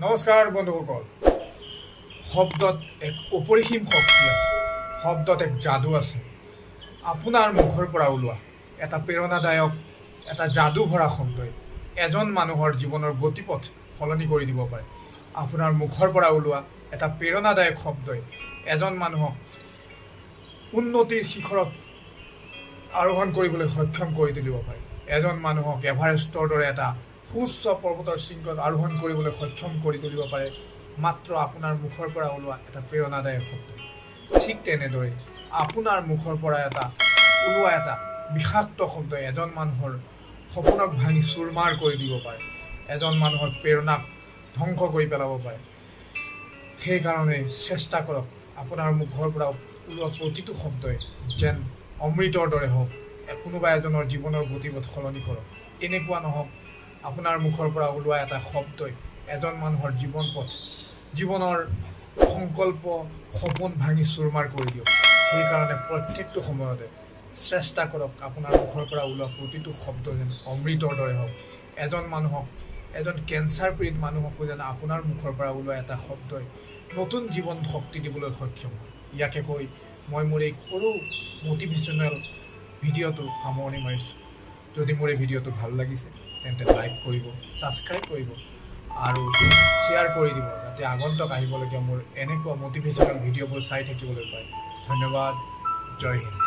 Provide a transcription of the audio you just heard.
নমস্কাৰ বন্ধুসকল, শব্দত এক অপৰিসীম শক্তি আছে, শব্দত এক যাদু আছে। আপোনাৰ মুখৰ পৰা ওলোৱা এটা প্ৰেৰণাদায়ক, এটা যাদু ভৰা শব্দই এজন মানুহৰ জীৱনৰ গতিপথ সলনি কৰি দিব পাৰে। আপোনাৰ মুখৰ পৰা ওলোৱা এটা প্ৰেৰণাদায়ক শব্দই এজন মানুহক উন্নতিৰ শিখৰত আৰোহণ কৰিবলৈ সক্ষম কৰি তুলিব পাৰে। এজন মানুহক এভাৰেষ্টৰ দৰে এটা সুউচ্চ পৰ্বতৰ শৃংগত আৰোহণ কৰিবলৈ সক্ষম কৰি তুলিব পাৰে মাত্ৰ আপোনাৰ মুখৰ পৰা ওলোৱা এটা প্ৰেৰণাদায়ক শব্দ। ঠিক তেনেদৰে আপোনাৰ মুখৰ পৰা ওলোৱা এটা বিষাক্ত শব্দই এজন মানুহৰ সপোনক ভাঙি চুৰমাৰ কৰি দিব পাৰে, এজন মানুহৰ প্ৰেৰণাক ধ্বংস কৰি পেলাব পাৰে। সেইকাৰণে চেষ্টা কৰক আপোনাৰ মুখৰ পৰা ওলোৱা প্ৰতিটো শব্দই যেন অমৃতৰ দৰে হওক, কোনোবা এজনৰ জীৱনৰ গতিপথ সলনি কৰক। এনেকুৱা নহওক আপোনাৰ মুখৰ পৰা ওলোৱা এটা শব্দই এজন মানুহৰ জীৱন পথ, জীৱনৰ সংকল্প, সপোন ভাঙি চুৰমাৰ কৰি দিয়ক। সেইকাৰণে প্ৰত্যেকটো সময়তে চেষ্টা কৰক আপোনাৰ মুখৰ পৰা ওলোৱা প্ৰতিটো শব্দ যেন অমৃতৰ দৰে হওক। এজন মানুহক, এজন কেঞ্চাৰ পীড়িত মানুহকো যেন আপোনাৰ মুখৰ পৰা ওলোৱা এটা শব্দই নতুন জীৱন শক্তি দিবলৈ সক্ষম হয়। ইয়াকে কৈ মই মোৰ এই সৰু মটিভেশ্যনেল ভিডিঅ'টো সামৰণি মাৰিছোঁ। যদি মোৰ এই ভিডিঅ'টো ভাল লাগিছে তেন্তে লাইক কৰিব, ছাবস্ক্ৰাইব কৰিব আৰু শ্বেয়াৰ কৰি দিব, যাতে আগন্তুক আহিবলগীয়া মোৰ এনেকুৱা মটিভেশ্যনেল ভিডিঅ'বোৰ চাই থাকিবলৈ পায়। ধন্যবাদ। জয় হিন্দ।